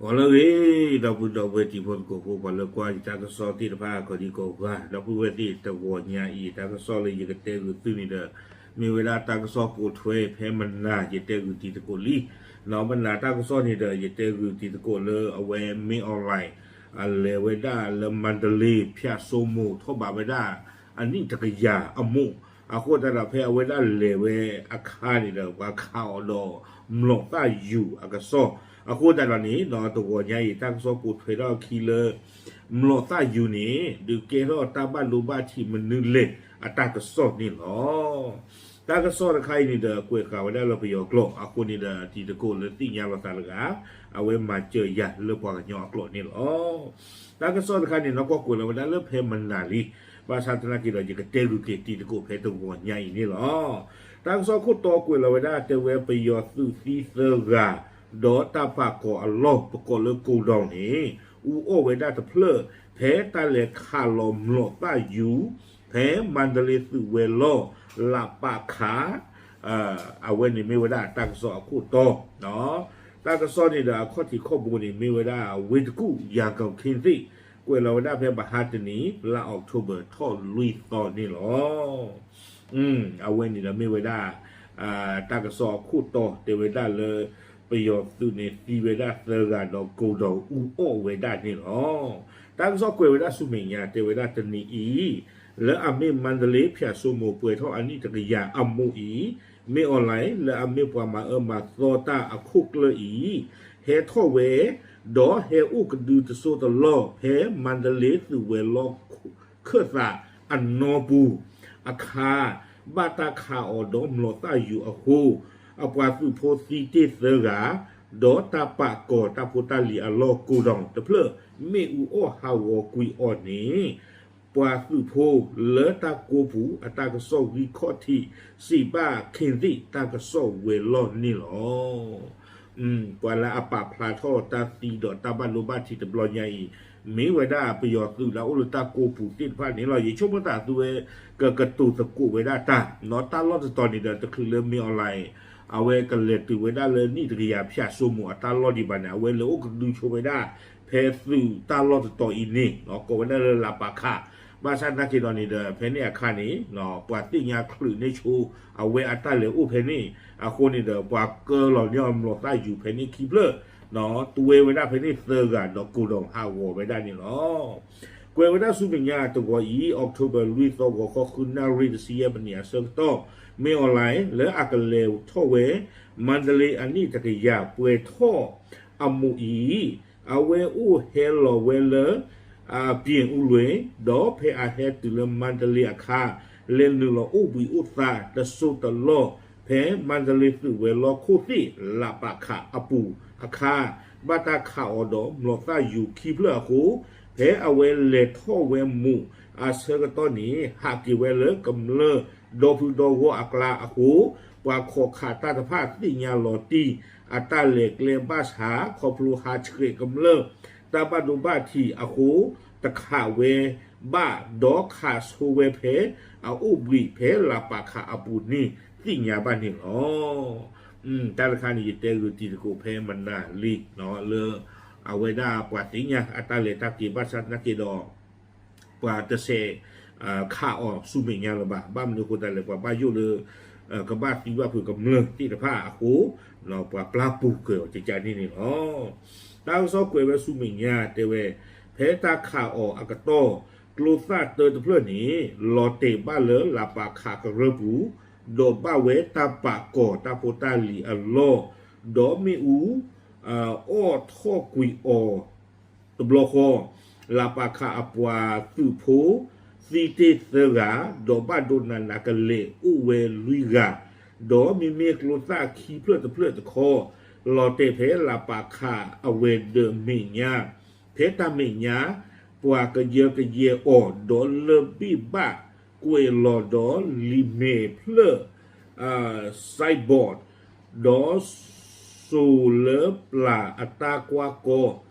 ဂီၤလၢအဂ့ၤ ဒီပုၢ်ဒီဝဲၢ်တံၤဖိသကိးဖိ ပှၤလၢကွၢ်ယတၢ်ကစီၣ်သ့ၣ်တဖၣ် ကိးဒံကိးဂၤ ဒီပုၢ်ဝဲၢ်သ့ၣ် တဂီၤညါအံၤ တၢ်ကစီၣ်လၢယကတဲဂုာ်သုန့ၣ်ဒီး မ့ၢ်ဝဲဒၣ်တၢ်ကစီၣ်ပိာ်ထွဲဖဲမနၤ ယတဲဂုာ်တံၤသကိးလံ. နီၢ်မနၤတၢ်ကစီၣ်န့ၣ်ဒီး ယတဲဂုာ်တံၤသကိးလၢအဝဲမ့ၢ် online အလဲၤဝဲဒၣ်လၢမါဒလ့ ဖၠၣ်စိမိၤ ထီၣ်ဘးဝဲဒၣ် အနံၣ်တကယၤအမိၢ် အဃိသတးဒီး ဖဲအဝဲဒၣ်လဲၤဝဲအခါန့ၣ်ဒီး ပှၤခးအီၤဒီး မျိာ်သၣ်ယူၤအကစီၣ် အဃိသတးဒီးန့ၣ် တဂီၤညါအံၤ တၢ်ကစီၣ်ပိာ်ထွဲထီၣ်အခံလၢ မျိာ်သၣ်ယူၤန့ၣ် ဒုးကဲထီၣ်တၢ်ဘၣ်ဒိဘၣ်ထံးမနုၤလဲၣ်အတၢ်ကစီၣ်န့ၣ်လီၤ. တၢ်ကစီၣ်တခါအံၤန့ၣ်ဒီး ကွဲးဃာ်ဝဲဒၣ်လၢပယီၤကျိာ် အဃိန့ၣ်ဒီး တံၤသကိးလၢသ့ၣ်ညါလီၤသးတဂၤ အဝဲမၤစၢၤယၤလၢပှၤကညီအကျိာ်န့ၣ်လီၤ. တၢ်ကစီၣ်တခါန့ၣ် နီၢ်ကီၢ်ကွဲးလီၤဝဲဒၣ်လၢဖဲမနၤလံ. ဘၣ်ဆၣ်သနာ်က့ဒီး ယကတဲဂုာ်က့ၤတံၤသကိးဖဲတဂီၤညါအံၤန့ၣ်လီၤ. တၢ်ကစီၣ်ခိၣ်တီကွဲးလီၤဝဲဒၣ် တဲဝဲပယီၤသုးသံသၢဂၤ ဒီးတၢ်ပာ်ကီၤအလီၢ်ပကိးလၢကိးဒီးန့ၣ် အူအီၣ်ဝဲဒၣ်တဖျၢၣ် ဖဲတၢ်လဲၤခးလီၤမျိာ်သၣ်ယူၤ ဖဲမါဒလ့သုးဝဲၤလီၢ် လးပးခး အဝဲန့ၣ်မ့ၢ်ဝဲဒၣ်တၢ်ကစီၣ်အခိၣ်တီ တၢ်ကစီၣ်န့ၣ်ဒီးအခီၣ်ထံးခီၣ်ဘိန့ၣ် မ့ၢ်ဝဲဒၣ်ဝ့ၢ်တကူၣ် ယၤကိၤခ့ၣ်သ့ၣ် ကွဲးလီၤဝဲဒၣ်ဖဲဘၣ်ဟါတနံၤ လါ October ထီၣ်လွံၢ်သီန့ၣ်လီၤ. အဝဲန့ၣ်ဒီးမ့ၢ်ဝဲဒၣ် တၢ်ကစီၣ်အခိၣ်တီတဲဝဲဒၣ်လၢ ပယီၤသုးန့ၣ် သံဝဲဒၣ်သၢဂၤဒီးကိးဒီးအူအီၣ်ဝဲဒၣ်န့ၣ်လီၤ. တၢ်ကစီၣ်ကွဲးဝဲဒၣ်ဆူမဲာ်ညါ တဲဝဲဒၣ်တနံၤအံၤ လၢအမ့ၢ်မါဒလ့ ဖၠၣ်စိမိၤ ပှဲၤထီၣ်အနံၣ်တကယၤအမိၢ်အံၤ မ့ၢ် online လၢအမ့ၢ်ပှၤမၤအၢမၤသီတၢ်အခိၣ်ကျၢၢ်အံၤ ဟဲထီၣ်ဝဲ ဒီးဟဲအိၣ်ကဒုတစိၢ်တလီၢ် ဖဲမါဒလ့သုးဝဲၤလီၢ်ခၢၣ်သးအနီပူၤအခါ ဘၣ်တၢ်ခးအီၤဒီးမျိာ်သၣ်ယူၤအဃိ အပှၤသုးဖိသံတ့ၢ်သၢဂၤ ဒီးတၢ်ပာ်ကီၤတၢ်ဖိတၢ်လံၤအလီၢ်ကိးဒီးတဖျၢၣ် မ့ၣ်အူအီၣ်ဟးဂီၤကွံာ်အီၤန့ၣ် ပှၤသုးဖိလၢတၢ်ကိးပူၤအတၢ်ကစီၣ်ဂံၢ်ခီၣ်ထံး စံးဘၣ်ခ့ၣ်သ့ၣ်တၢ်ကစီၣ်ဝဲၤလီၢ်န့ၣ်လီၤ. ပှၤလၢအပာ်ဖျါထီၣ်တၢ်သံဒီးတၢ်ဘၣ်ဒိဘၣ်ထံးတဘျီညါအံၤ မ့ၢ်ဝဲဒၣ်ပယီၤသုးလၢအအိၣ်လၢတၢ်ကိးပူၤသ့ၣ်တဖၣ်န့ၣ်လီၤ. ယဆိကမိၣ်သးသုဝဲ ကကတိၤသကိးဝဲဒၣ်တၢ် နီၢ်တၢ်လီၢ်တတီၤန့ၣ်ဒီး တချုးလၢမ့ၢ် online အဝဲကလဲၤတုၤဝဲဒၣ်လၢနံၣ်တကယၤဖၠၣ်စိမိၤအတၢ်လီၢ်ဒံးဘၣ်န့ၣ် အဝဲလဲၤအိၣ်ကဒုဆိဝဲဒၣ် ဖဲသုးတၢ်လီၢ်တတီၤအံၤန့ၣ် ကိးဝဲဒၣ်လၢလးပာ်ခး ဘၣ်ဆၣ်သနာ်က့ဒီးန့ၣ်ဒီး ဖဲန့ၣ်အခါန့ၣ် ပှၤသ့ၣ်ညါချုးန့ၢ်ဆိ အဝဲအတၢ်လဲၤအိၣ်ဖဲန့ၣ် အဃိန့ၣ်ဒီး ပှၤကၢလီၤန့ၢ်အီၤမျိာ်သၣ်ယူၤဖဲန့ၣ်ခံဖျၢၣ် တွဲဝဲဒၣ်ဖဲန့ၣ်သၢဂၤဒီးကိးဒီးဟးဂီၤဝဲဒၣ်န့ၣ်လီၤ. ကွဲးဝဲဒၣ်ဆူမဲာ်ညါတဂီၤအံၤ October လွံၢ်သီ ဂီၤခီဃုနၣ်ရံၣ်တဆံယဲၢ်မံးနံးအဆၢကတီၢ် မ့ၢ် online လၢအကလဲၤထီၣ်ဝဲ မါဒလ့အနံၣ်တကယၤ ပှဲၤထီၣ်အမိၢ်အံၤ အဝဲအိၣ်ဟဲလီၤဝဲလၢ ပြင်ဦးလွင် ဒီးဖဲအဟဲတုၤလၢမါဒလ့အခါ လဲၤနုာ်လီၤအိၣ်ဘှံးအိၣ်သါတစိၢ်တလီၢ် ဖဲမါဒလ့သုးဝဲၤလီၢ်ခိၣ်သ့ၣ် လးပာ်ခးအပူၤအခါ ဘၣ်တၢ်ခးအီၤဒီးမျိာ်သၣ်ယူၤခံဖျၢၣ်အဃိ ဖဲအဝဲလဲၤထီၣ်ဝဲမိၢ်အဆၢကတီၢ်န့ၣ် ဟးက့ၤဝဲလၢကမျၢၢ်ဒီဖုဒီဂီၢ်အကျါအဃိ ပှၤခိးခးတၢ်တဖၣ်သ့ၣ်ညါလီၤတံၢ် အတၢ်လဲၤကျဲဘၣ်ဆၣ် ခီဖျိဟးဆှဲးကမျၢၢ် တၢ်ဘၣ်ဒိဘၣ်ထံးအဃိ တခးဝဲဘၣ် ဒီးခးဆိဝဲဖဲ အအိၣ်ဘှံးဖဲလးပာ်ခးအပူၤန့ၣ် သ့ၣ်ညါဘၣ်န့ၣ်လီၤ. တၢ်တခါန့ၣ် ယတဲဂုာ်တံၤသကိးဖဲမနၤလံ လၢ အဝဲဒၣ်ပှၤသ့ၣ်ညါအတၢ်လဲၤတၢ်က့ၤ ဘၣ်ဆၣ်သနာ်က့ဒီး ပှၤတဆဲး ခးအီၤဆူမဲာ်ညါလၢၤဘၣ်. ဘၣ်မနုၤအဃိသတးလဲၣ် ပှၤဘၣ်ယိၣ်လၢ ကဘၣ်သံဘၣ်ဖုးကမျၢၢ်သ့ၣ်တဖၣ်အဃိ ပှၤပျၢ်ပူၤကွံာ်အီၤကကန့ၣ်န့ၣ်လီၤ. တၢ်ကစီၣ်ကွဲးဝဲဆူမဲာ်ညါတဲဝဲ ဖဲတၢ်ခးအီၤအကတီၢ် ကျိသၣ်တၢတဖျၢၣ်န့ၣ် လီၤတဲာ်ဘၣ်လၢလးပာ်ခးကရၢပူၤ ဒီးဘၣ်ဝဲတၢ်ပာ်ကီၤတၢ်ဖိတၢ်လံၤအလီၢ် ဒီးမ့ၣ်အူ အီၣ်ထီၣ်ကွံာ်အီၤ တဘျီဃီ လးပာ်ခးအပှၤသုးဖိ သံတ့ၢ်သၢဂၤ ဒီးဘၣ်ဒိနးနးကလဲာ်အိၣ်ဝဲလွံၢ်ဂၤ ဒီးမ့မ့ၢ်ကျိသၣ်ခံဖျၢၣ်တဖျၢၣ်တခီ လီၤတဲာ်ဖဲလးပာ်ခးအဝဲၤဒၢးမဲာ်ညါ ဖဲတၢ်မဲာ်ညါ ပှၤကယၢကယဲအီၤ ဒီးလၢၢ်ဘ့ၣ်ဘၣ်ကွဲးလီၤဒီးလံာ်မဲာ်ဖျၢၣ် signboard ဒီးစိာ်လၢပျၢ်အတၢ်ကွၢ်ကီ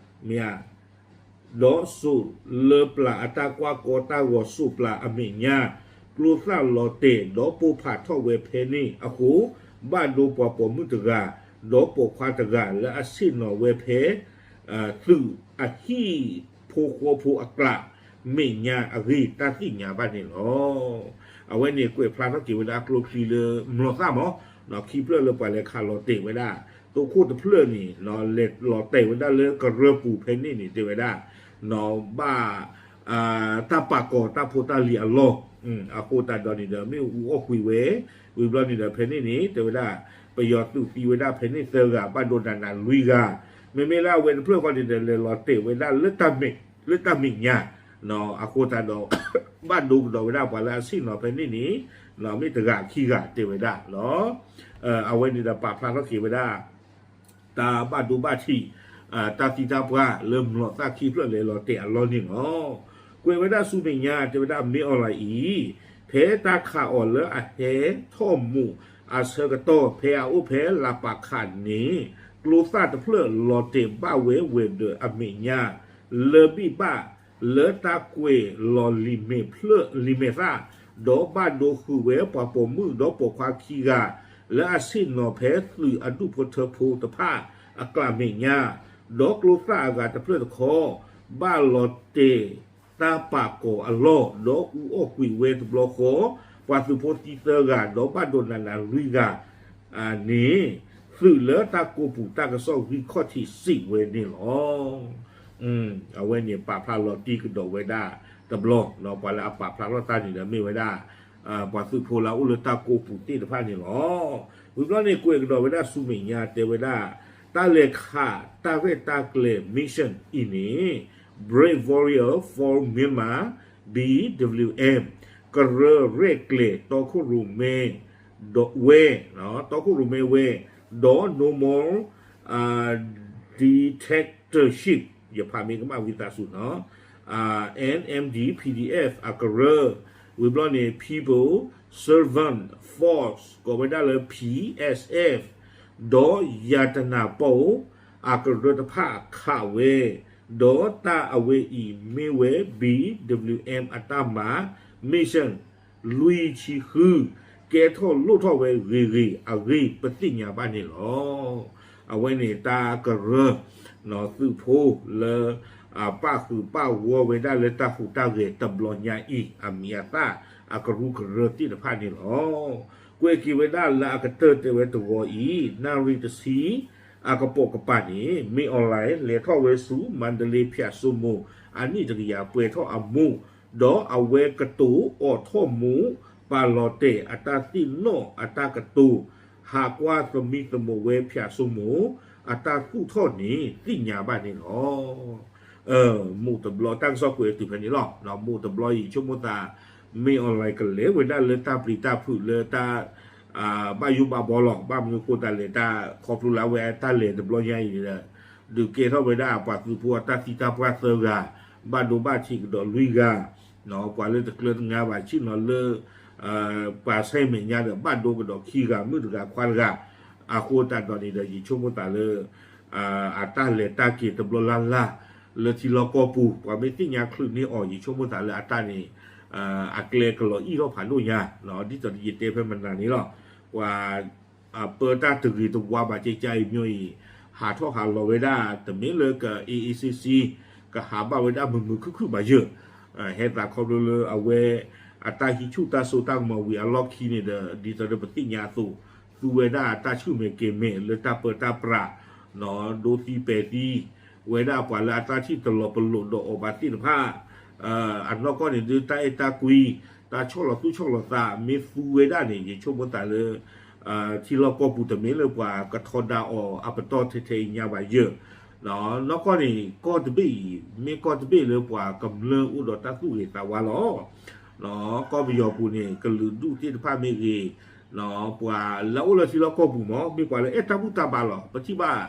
မ့ၢ်ဧါ ဒီးစိာ်လၢပျၢ်အတၢ်ကွၢ်ကီတၢ်ဂီၤစိးပျၢ်အမဲာ်ညါ ကျိသၣ်လီၤတဲာ်ဒီးပိၢ်ဖးထီၣ်ဝဲဖဲန့ၣ်အဃိ ဘၣ်ဒိပှၤပိာ်မုၣ်တဂၤ ဒီးပိာ်ခွါတဂၤလၢအဆ့ၣ်နီၤဝဲဖဲ သုးအဟံၣ်ဖိဃီဖိအကျါ မဲာ်ညါအဂ့ၢ် တၢ်သ့ၣ်ညါဘၣ်န့ၣ်လီၤ. အဝဲန့ၣ်ကွဲးဖျါထီၣ်က့ၤဝဲဒၣ်ကျိချံလၢမျိာ်သၣ်မး, ခံဖျၢၣ်လၢပှၤလဲၤခးလီၤတဲာ်ဝဲဒၣ် သိခိၣ်တဖျၢၣ်န့ၣ် လဲၤလီၤတဲာ်ဝဲဒၣ်လၢကရၢပူၤဖဲန့ၣ်န့ၣ် တဲဝဲဒၣ် ဘၣ် တၢ်ပာ်ကီၤတၢ်ဖိတၢ်လံၤအလီၢ်, အဃိသတးဒီးန့ၣ်ဒီး မ့ၣ်အူအီၣ်ကွံာ်ဝဲ, ဝံၤဘျီန့ၣ်ဒီး ဖဲန့ၣ်န့ၣ် တဲဝဲဒၣ် ပယီၤသုးသံဝဲဒၣ်ဖဲန့ၣ်သၢဂၤ ဘၣ်ဒိနးနးလွံၢ်ဂၤ, မ့မ့ၢ်လၢအဝဲတဖျၢၣ်ဃီန့ၣ်ဒီး လဲၤလီၤတဲာ်ဝဲဒၣ်လၢတၢ်မဲာ်ညါ, အဃိသတးဒီး ဘၣ်ဒိကဒီးဝဲဒၣ်ပှၤလၢအဆ့ၣ်နီၤဖဲန့ၣ်န့ၣ် မ့ၢ်တဂၤခံဂၤတဲဝဲဒၣ်လီၤ. အဝဲန့ၣ်ဒီးပာ်ဖျါထီၣ်က့ၤဝဲဒၣ် တၢ်ဘၣ်ဒိဘၣ်ထံး တၢ်သံတၢ်ပှၢ်လၢမျိာ်သၣ်ခံဖျၢၣ်လဲၤလီၤတဲာ်အလီၢ်န့ၣ်လီၤ. ကွဲးဝဲဒၣ်ဆူမဲာ်ညါ တဲဝဲဒၣ် မင်းအောင်လှိုင်အံၤ ဖဲတၢ်ခးအီၤလၢအဟဲထီၣ်မိၢ်အဆၢကတီၢ် ဖဲအအိၣ်ဖဲလးပာ်ခးန့ၣ် ကျိသၣ်တဖျၢၣ်လီၤတဲာ်ဘၣ်ဝဲဝဲၤဒၢးအမဲာ်ညါ လၢဘ့ၣ်ဘၣ် လၢတၢ်ကွဲးလီၤလံာ်မဲာ်ဖျၢၣ်လံာ်မဲာ်သၣ်, ဒီးဘၣ်ဒိဃုာ်ဝဲပှၤပိာ်မုၣ်ဒီးပိာ်ခွါခံဂၤ လၢအဆ့ၣ်နီၤဖဲသုးအဒူၣ်ဖိထၢဖိတဖၣ်အကျးမဲာ်ညါ, ဒီးကျိသၣ်အဂၤတဖျၢၣ်တခီ ဘၣ်လီၤတဲာ်တၢ်ပာ်ကီၤအလီၢ် ဒီးအူအီၣ်ကွံာ်ဝဲတဘျီဃီ ပှၤသုးဖိသံသၢဂၤ ဒီးဘၣ်ဒိနးနးလွံၢ်ဂၤ န့ၣ် သုးလၢတၢ်ကိးပူၤတၢ်ကစီၣ်ဂံၢ်ခီၣ်ထံးစံးဝဲန့ၣ်လီၤ. အဝဲန့ၣ်ပာ်ဖျါလီၤတံၢ်ကဒီးဝဲဒၣ်တဘျီ, ပှၤလၢအပာ်ဖျါထီၣ်တၢ်န့ၣ်ဒီးမ့ၢ်ဝဲဒၣ် ပှၤသုးဖိလၢအအိၣ်လၢတၢ်ကိးပူၤသ့ၣ်တဖၣ်န့ၣ်လီၤ. ဝံၤဘျီန့ၣ်ကွဲးကဒီးဝဲဒၣ်ဆူမဲာ်ညါတဲဝဲဒၣ် တၢ်လဲၤခးတၢ်ရဲၣ်တၢ်ကျဲၤ mission အံၤန့ၣ် Brave Warrior for Myanmar, B W M ကရၢရဲၣ်ကျဲၤတီခိၣ်ရိၣ်မဲ ဒီးဝဲ, တီခိၣ်ရိၣ်မဲဝဲ, ဒီး No More Dictatorship ယဖးမ့ၢ်ကမၣ်ဝံသးစူၤနီၤ, N M D P D F အကရၢ, ဝံၤဘျီန့ၣ် People Servant Force ကိးဝဲဒၣ်လၢ P S F ဒီးယၤတနၢ်ပီၣ် အကရၢတဖၣ်ခးဝဲ, ဒီးတၢ်အဝဲအံၤမ့ၢ်ဝဲ B W M အတၢ်မၤ mission လွံၢ်ဆံဃု ကဲထီၣ်လိၣ်ထီၣ်ဝဲဂ့ၤဂ့ၤအဂ့ၢ် ပသ့ၣ်ညါဘၣ်န့ၣ်လီၤ. အဝဲန့ၣ်တၢ်ကရၢ သုးဖိလၢ ပာ်ဃုာ်ပာ်ဂီၤဝဲဒၣ်လၢတၢ်ဟူးတၢ်ဂဲၤတဘျီညါအံၤ အမံၤအသၣ် အကရူၢ်ကရၢသ့ၣ်တဖၣ်န့ၣ်လီၤ. ကွဲးက့ၤဝဲဒၣ်လၢအကတၢၢ်တဲဝဲတဂီၤအံၤ နၣ်ရံၣ်တဆံ အကပိာ်ကပၤန့ၣ် မင်းအောင်လှိုင် လဲၤထီၣ်ဝဲဆူ မန္တလေး ဘုရားသုံးဆူ အနံၣ်တကယၤပှဲၤထီၣ်အမူး, ဒီးအဝဲကတိၤအိးထီၣ်မူး ပာ်လီၤတဲာ်အတၢ်သ့ၣ်နီၣ်အတၢ်ကတိၤ ဟးကွၢ်သမံသမိးဝဲ ဘုရားသုံးဆူ အတၢ်သူၣ်ထီၣ်န့ၣ် သ့ၣ်ညါဘၣ်န့ၣ်လီၤ. မူးတဘျီ တၢ်ကစီၣ်ကွဲးတုၤဖဲန့ၣ်လီၤ. မူးတဘျီအံၤ ဆိကမိၣ်သး မင်းအောင်လှိုင် ကလဲၤဝဲဒၣ်လၢတၢ်ပျံၤတၢ်ဖုးလၢတၢ် ဘၣ်ယိၣ်ဘၣ်ဘီလီၤ. ဘၣ်မနုၤအဃိသတးလဲၣ် တၢ်ခီဖျိလၢအဝဲတၢ်လဲၤတဘျီညါအံၤန့ၣ်ဒီး ဒုးကဲထီၣ်ဝဲဒၣ်ပှၤသုးဖိအတၢ်သံတၢ်ပှၢ်သၢဂၤ, ဘၣ်ဒိဘၣ်ထံးကဒီးလွံၢ်ဂၤ, ပှၤလၢတကျၢၤတငါဘၣ်ဆ့ၣ်နီၤလၢ ပှၤဆဲမဲာ်ညါဒီး ဘၣ်ဒိကဒီးခံဂၤ မုၣ်တဂၤခွါတဂၤ, အဃိသတးဒီးန့ၣ်ဒီး ယဆိကမိၣ်သးလၢ အတၢ်လဲၤတၢ်က့ၤတဘျီလၢ်လၢ် လၢထံလီၢ်ကီၢ်ပူၤ ပှၤမ့ၢ်သ့ၣ်ညါချုးန့ၢ်အီၤ ယဆိကမိၣ်သးလၢအတၢ်န့ၣ် အကျဲကလီၤအံၣ်ထီၣ်ဖးဒိၣ်ညါ, ဒ်သိးယတဲဖဲမနၤန့ၣ်လီၤ. ပှၤ ပၢတၢ်တဂ့ၤတဝါဘၣ်ကဲကဲအံၤ မ့ၢ်အံၤ ဟးထီၣ်ဟးလီၤဝဲဒၣ် တမ့ၢ်လၢက A A C C ကဟးဘၣ်ဝဲဒၣ်မုာ်မုာ်ခုၣ်ခုၣ်ဘၣ်ယၢၢ်, ဟဲသးခီဖျိလၢအဝဲ အတၢ်ဟံးဆူၣ်တၢ်စိတၢ်ကမီၤဝံၤအလီၢ်ခံန့ၣ်ဒီး ဒ်သိးဒီးပသ့ၣ်ညါအသိး သူဝဲဒၣ်တၢ်ဆူၣ်မဲာ်ကဲၤမဲာ်လၢတၢ်ပၢတၢ်ပြး ဒိသံပဲာ်သံ ဝဲဒၣ်ပှၤလၢအတၢ်ထံၣ်တလီၤပလိာ်ဒီးအီၤဘၣ်သ့ၣ်တဖၣ် အနီၢ်ကီၢ်န့ၣ်ဒုး တၢ်အဲၣ်တၢ်ကွံ တၢ်ဆီၣ်လီၤသူၣ်ဆီၣ်လီၤသး မ့ၢ်သူဝဲဒၣ်န့ၣ် ယဆိကမိၣ်သးလၢ ထံလီၢ်ကီၢ်ပူၤတမ့ၢ်လၢပှၤကထီဒါအီၤအပတီၢ်ထဲထဲအံၤညါဘၣ်ယၢၢ်, နီၢ်ကီၢ်န့ၣ် ကီၢ်တဘ့ၣ်အံၤ မ့ၢ်ကီၢ်တဘ့ၣ်လၢပှၤကမျၢၢ်အိၣ်ဒီးတၢ်သူၣ်ဂ့ၤသးဝါလီၤ. ကီၢ်ပယီၤပူၤန့ၣ် ကလုာ်ဒူၣ်သ့ၣ်တဖၣ်မ့ၢ်ဂ့ၤ ပှၤလၢအအိၣ်လၢထံလီၢ်ကီၢ်ပူၤမ့ၢ် မ့ၢ်ပှၤလၢအဲၣ်တၢ်ဘူၣ်တၢ်ဘါလီၤ. ပထံၣ်ဘၣ်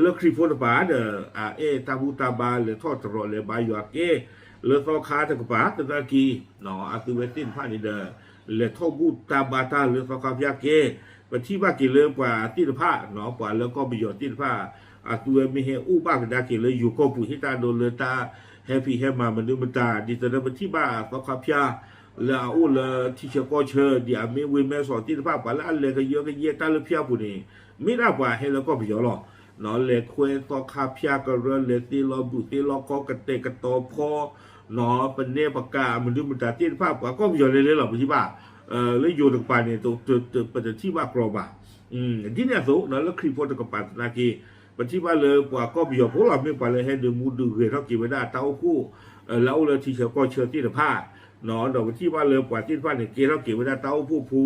လၢခရံာ်ဖိတပၤဒီး အအဲၣ်တၢ်ဘူၣ်တၢ်ဘါ လဲၤထီၣ်တရီးလဲၤဘါယွၤကဲ လၢသီခါတကပၤသနာ်က့ အသုဝဲသ့ၣ်တဖၣ်န့ၣ်ဒီး လဲၤထီၣ်ဘူၣ်တၢ်ဘါတၢ်လၢသီခါဖၠၣ်ကဲ, ပထံၣ်ဘၣ်က့ၤလၢပှၤသ့ၣ်တဖၣ် ပှၤလၢကီၢ်ပယီၤသ့ၣ်တဖၣ် အသုဝဲမ့ၢ်ဟဲအိၣ်ဘၣ်ကဒါက့ၤလၢယိၤကီၢ်ပူၤ ဟ့ၣ်တၢ်ဒိလၢတၢ်ဟဲဖံးဟဲမၤမနုၤမတၤ ဒ်သိးဒီးပထံၣ်ဘၣ်သီခါဖၠၣ် လၢအအိၣ်လၢထံဆၢကီၢ်ဆၢ ဒ်အမ့ၢ်ဝ့ၢ်မဲဆီးသ့ၣ်တဖၣ် ပှၤလၢအလဲၤကယၢကယဲတၢ်လၢဖၠၣ်ပူၤန့ၣ် မ့ၢ်ဒၣ်ပှၤဟဲလၢကီၢ်ပယီၤလီၤ. လဲၤခွဲသီခါဖၠါကရၢ လဲၤသ့လီၤဘုၣ်သ့လီၤခီ ကတဲာ်ကတီၤဖီ ပနဲပကး မနုၤမတၤသ့ၣ်တဖၣ် ပှၤကီၢ်ပယီၤလဲၤလဲၤလီၤ ပထံၣ်ဘၣ် လၢယိၤတကပၤန့ၣ် ပတထံၣ်ဘၣ်ကြီဘၣ်. ဒ်န့ၣ်အသိး လၢခရံာ်ဖိတကပၤသနာ်က့ ပထံၣ်ဘၣ်လၢပှၤကီၢ်ပယီၤဖိလီၤ မ့ၢ်ပှၤလၢဟဲဒုးမူဒုးဂဲၤထီၣ်က့ၤဝဲဒၣ်တၢ်အိၣ်ဖှိၣ် လၢအအိၣ်လၢထံဆၢကီၢ်ဆၢသ့ၣ်တဖၣ် ဒီးပထံၣ်ဘၣ်လၢပှၤသ့ၣ်တဖၣ်န့ၣ် ကဲထီၣ်က့ၤဝဲဒၣ်တၢ်အိၣ်ဖှိၣ်ဖိ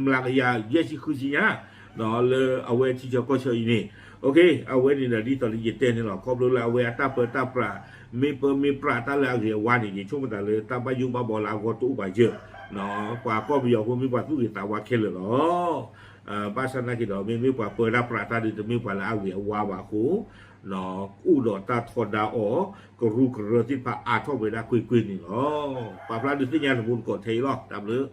မျးကယၤယဲၢ်ဆံဃုဆံညါ လၢအဝဲထံဆၢကီၢ်ဆၢအံၤန့ၣ် အဝဲန့ၣ်ဒီးဒ်သိးလၢယတဲန့ၣ်လီၤ ခီဖျိလၢအဝဲအတၢ်ပၢတၢ်ပြး မ့ၢ်ပၢမ့ၢ်ပြးတၢ်လၢအဂ့ၤအဝါန့ၣ် ယဆိကမိၣ်သးလၢတၢ်ဘၣ်ယိၣ်ဘၣ်ဘီလၢအဂီၢ်တအိၣ်ဘၣ်ယၢၢ် ပှၤကီၢ်ပယီၤဖိမ့ၢ်ပှၤသူၣ်ဂ့ၤသးဝါခဲလၢာ်လီၤ. ဘၣ်ဆၣ်သနာ်က့ဒီး မ့မ့ၢ်ပှၤပၢတၢ်ပြးတၢ်ဒုး တမ့ၢ်ပှၤလၢအဂ့ၤအဝါဘၣ်အဃိ အိၣ်ဒီးတၢ်ထီဒါအီၤ ကရူၢ်ကရၢသ့ၣ်တဖၣ်အါထီၣ်ဝဲဒၣ်ကွ့ၢ်ကွ့ၢ်န့ၣ်လီၤ. ပာ်ဖျါဒုးသ့ၣ်ညါတမူတကိးထဲအံၤလီၤ တၢ်ဘျုး